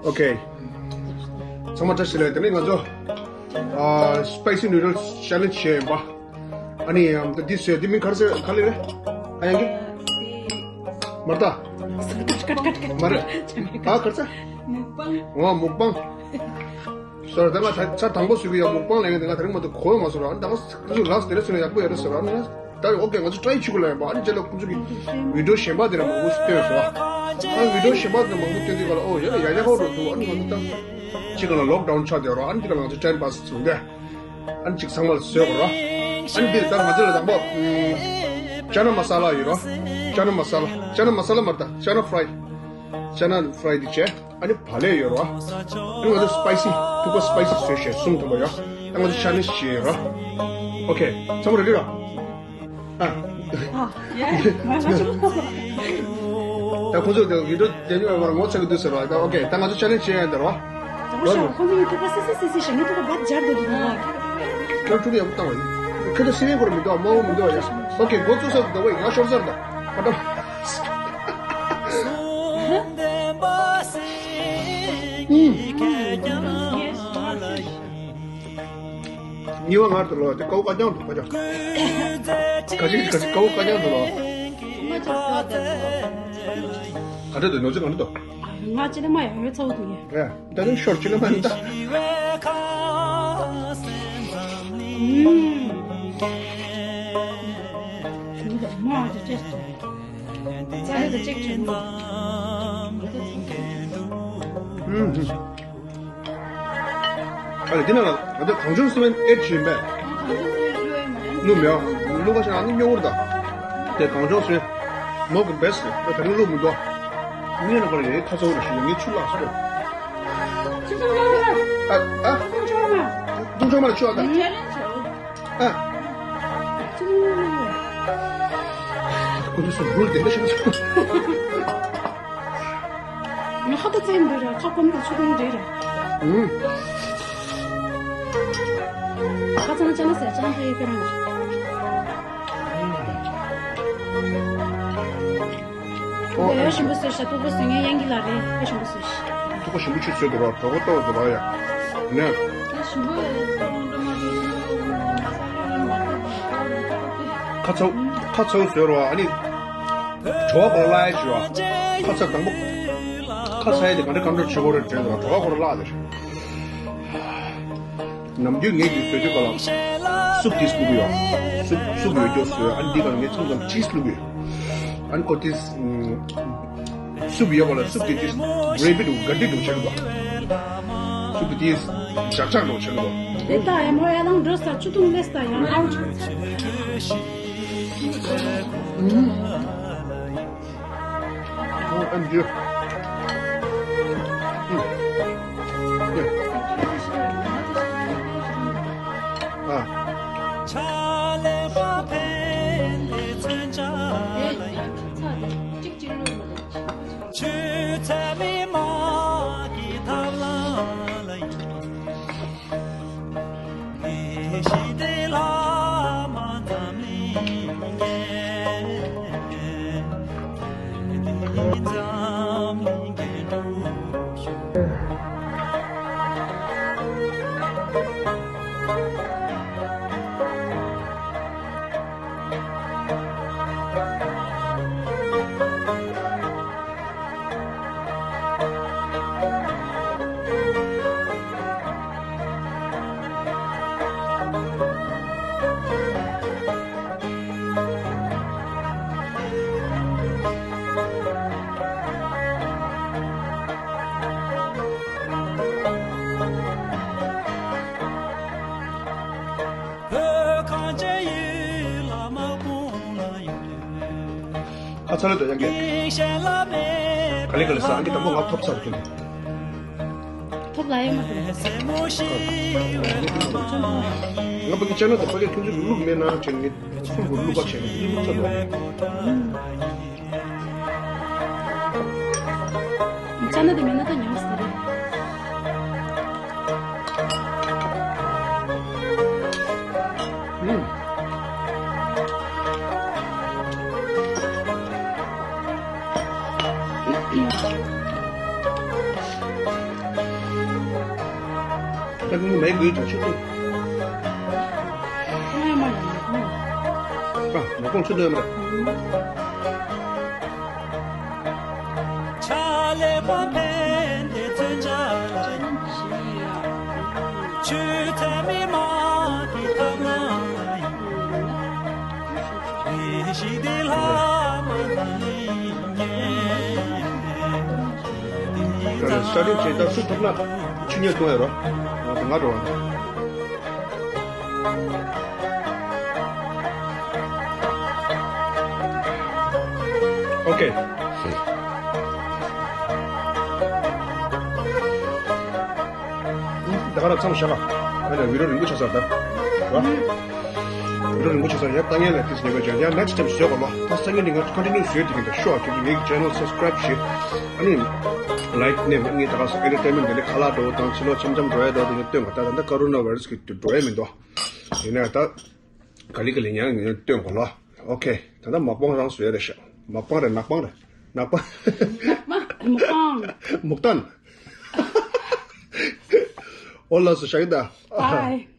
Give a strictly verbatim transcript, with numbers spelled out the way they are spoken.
ཨོ་ཁེ། ཚང་མ་བཀྲ་ཤིས་བདེ་ལེགས། དེ་ནས་ང་ཚོ་ཨ་spicy noodles challenge བྱས་ཡིན་པ། ཨ་ནི་ཨམ་ད་འདི་བཟོས། འདི་མིང་ག་རེ་ཟེར། ག་ལེ་རེད། ཨ་ཡང་གི་མར་ད། མར། ཨ་ག་རེ་ཟེར། མུག་པང་། ཨོ་མུག་པང་། སོ་ར། ད་ང་ཚ་ཚ་དང་པོ་བཟོས་གི་ཡོད། མུག་པང་ལབ་མཁན་དེ་ང་དེ་རིང་མ་གཏོགས་གོ་ཡོད་མ་སོང་ར། ཨ་ནི་ད་ང་ཚོ་ལགས་དེ་རེ་བཟོས་ན་ཡག་པོ་ཡོད་རེད་ཟེར་ར། ཨ་ནི་ད་ཨོ་ཁེ། ང་ཚོ་try བྱེད་དགོས་ལབ་ཡིན་པ། ཨ་ནི་རྗེས་ལ་ཁོང་ཚོ་གི་video གཞན་པ་དེ་འདྲ་མང་པོ་ཞིག་བཏོན་སོང་། ཨ་video གཞན་པ་དེ་འདྲ་མང་པོ་བཏོན་དུས་ག་ལ་ཨོ་ཡ་ཡ་ཡ་ཧོ་འགྲོ་འདུག་ཨ་ནི་ང་ཚོ་ད་ཅིག་ག་ལ་lockdown ཆགས་བསྡད་ར། ཨ་ནི་དེ་ག་ལ་ང་ཚོ་time pass བྱུང་སྟེ། ཨ་ནི་ཅིག་ཚང་མ་ལ་བཟོས་དགོས་ར། ཨ་ནི་འདི་ད་ང་ཚོ་ལ་དང་པོ་ཅ་ན་མ་ས་ལ་ཡོད་ར། ཅ་ན་མ་ས་ལ། ཅ་ན་མ་ས་ལ་མ་རེད་ད། ཅ་ན་fry། ཅ་ན་fry འདི་བྱས། ཨ་ནི་བག་ལེབ་ཡོད་ར། ཨ་ནི་ང་ཚོ་spicy། ཐུག་པ་spicy བཟོས་བྱས་གསུམ་ཐུག་པ་ཡོད། ཨ་ང་ཚོ་challenge བྱས་ཡོད་ར། ཨོ་ཁེ། ཚང་མ་རེ་ཌི་ར། ཨ། ད་ཁོང་ཚོ་དེ་video དེ་ཉོ་བར་ངོ་ཚ་གི་འདུག་ཟེར་བ། ད་ཨོ་ཁེ། ད་ང་ཚོ་challenge བྱས་ཡོད་ར། ཁོང་ཚོ་ཡི་ཐུག་པ་སི་སི་སི་སི་ཞེས་ངའི་ཐུག་པ་བར་སྦྱར་འདུག་འདུག་ནོ། ཁྱོད་ཐུག་ཡག་པོ་བཏང་བ་ཡིན། ཁྱོད་ཚོ་སི་རེ་གོར་མི་འདུག་མོ་མི་འདུག་ཡ། ཨོ་ཁེ། འགོ་བཙུགས་ས་འདུག་བ་ཡིན། ང་ཤོར་ས་རེད་ད། ཨ་ད། གཉིས་པ་ང་དུ་ལོ་དེ་ཀའུ་ཀ་ཀྱང་འདུག་པ་ཀྱང་། ག་ཅིག་ག་ཅིག་ཀའུ་ཀ་ཀྱང་འདུག་ལོ། ག་འདྲ་འདུག་ནོར་ཅི་ག་འདྲ་འདུག་ང་ཅི་ལ་མ་ཡ་ཡོད་ཚ་བོ་འདུག་ཡ། ད་ནི་ཤོར་ཅི་ལ་མ་འདུག་ད། ཨུམ། མ་ཅི་ཅེས་ཏོ། ཙ་རེ་ད་ཅིག་བྱུང་། ཨུམ། ཨ་ལེ། འདི་ནང་ལ་ང་ཚོ་གངས་ལྗོངས་སི་པན་ཨེཌ་བྱེད་ཡིན་པས། བླུགས་མེད་ཨ། བླུགས་པ་ཞིག་ཨ་ནི་སྨྱོ་བོར་ད། དེ་གངས་ལྗོངས་སི་པན་མོ་གི་best རེད། ད་རིང་བླུགས་མི་འདུག་ངས་ན་ག་རེ་ཡིན། ཁ་ཚ་བོ་རེད་ཞུ། ངས་ཆུ་བླངས་སོང་། ཨ་ཨ། ཏུང་ཆོག་མ་ལ་ཆུ་ཨ་ད། ཨ། ཁོ་ཚོ་སུ་འགུལ་དེ་འདྲ་ཞིག་ང་ཧ་ད་ཙེ་འདི་ར་ཁ་སྐོམ་དུ་ཆུ་དུང་རེད་ར། ཨུམ། ཁ་ཚང་ཅ་ན་ཟེར་ཅང་ཕེ་ཡི་ཀ་རང་། ཨོ། ཡ་ཞིམ་པོ་བཟོས་ཤག་ཐུག་པ་བཟོས་ངའི་ཡན་གྱི་ལ་རེད། ཡ་ཞིམ་པོ་བཟོས་ཤག་ཐུག་པ་ཞིམ་པོ་ཆུ་བཟོས་འདུག་ར། གྲོགས་པོ་ལྟ་བུ་འདུག་ར་ཡ། ནས། ཡ་ཞིམ་པོ་ཡ། ཁ་ཚ་ཁ་ཚ་བོ་བཟོས་ར་བ། ཨ་ནི། བྲོ་བ་ཁོ་ར་བརླག་ཡ་བྱེད་བ། ཁ་ཚ་དང་པོ། ཁ་ཚ་ཡ་དེ་ག་འདྲ་གང་འདྲ་བྱེད་དགོས་རེད་དྲན་འདུག་ར། བྲོ་བ་ཁོ་ར་བརླག་དེ་རེད། ནམ་རྒྱུན་ངས་འདི་བཟོས་དུས་ག་ལ་སུབ་དེ་བླུགས་ཡོད། སུབ་སུབ་ཡོད་རྒྱུ་བཟོས། ཨ་ནི་འདི་ག་ལ་ངས་མཚམས་མཚམས་ཅིས་བླུགས་ཡོད། ཨ་ནི་ཁོ་དེ་སུབ་ཡོད་པ་ལ་སུབ་དེ་དེ་gravy འདུག་ག་འདྲ་འདུག་བྱེད་འདུག་སུབ་དེ་དེ་ཞག་ཆག་འདུག་བྱེད་འདུག་དེ་ལྟ་ཡ་མོ་ཡ་ལང་འགྲོ་ས་ཆུ་འཐུང་ལེ་ས་ཡང་ཨའུ། ཨོ་ཨེམ་ཇི། ཨུམ། ཡ། ཨ། ཁ་ཚ་ལོས་དོ་ཡང་གས། ག་ལེ་ག་ལེ་ཟ། ཨང་ཀི་དང་པོ་ང་ཐོབ་ཚར་དུས། ཐོབ་ལ་ཡོད་མ་རེད། ང་ཕ་གི་ཅ་ན་དང་ཕ་གི་ཁྱོད་ཚོ་བླུགས་མེད་ན་བྱས་ནས་ཚུར་གོ་བླུགས་པ་བྱས་ནས་བླུགས་ཚར་བ། ཅ་ན་དེ་མེད་ན་ད་ཉམས་སུ་རེད། ད་ཁོང་མེད་དགོས་ཀྱི་ཆུ་ཚོད། ཨ་མ་ཡིན། ཨ་མ་ཁོང་ཆུ་ཚོད་མ་རེད། ཤ་རུས་བྱས་ད་སུ་ཐུབ་ན་ཆུ་ཉོས་གཏོང་ཡ་རོ། ང་འགྲོ་བ། ཨོ་ཀེ། ད་ག་རང་མཚམས་བཞག་ཨ། ཨ་ནི་བི་ཌིའོ་རིང་པོ་ཆགས་ས་ད། རོ། བི་ཌིའོ་རིང་པོ་ཆགས་ས་ཡ། ལྟ་ངན་ལ་ཏིས་ཉེ་བ་ཅན་ཡ་next time་བཟོས་གོ་ལོ། ད་སང་ཉིན་ནི་ང་continue་བཟོས་དེ་གིན་ད་ཤོ་ཨ་ཁྱོད་ཀྱི་ངའི་channel subscribe་བྱེད། ཨ་ནི་like་ནས་ངའི་ད་ག་ས་entertainment་དེ་ནི་ཁ་ལག་འགྲོ་བ་དང་ཕྱི་ལོགས་འཆམ་འཆམ་འགྲོ་ཡ་འདུག་དེ་ནི་སྟོན་གོ། ད་ད་ལྟ་ཀ་རོ་ན་བྷ་ཡི་ར་སི་གི་འགྲོ་ཡ་མི་འདུག་ཡིན་ན་ད་ག་ལི་ག་ལི་ཉང་ངས་སྟོན་གོ་ལོ། ཨོ་ཀེ། ད་ལྟ་མག་པང་རང་བཟོས་རེད་ཤག་མག་པང་རེད། ནག་པང་རེད། ནག་པང་། མག་པང་། མུག་ཏན། ཨོ་ལགས་སོ། བཞག་གི་ད། Bye།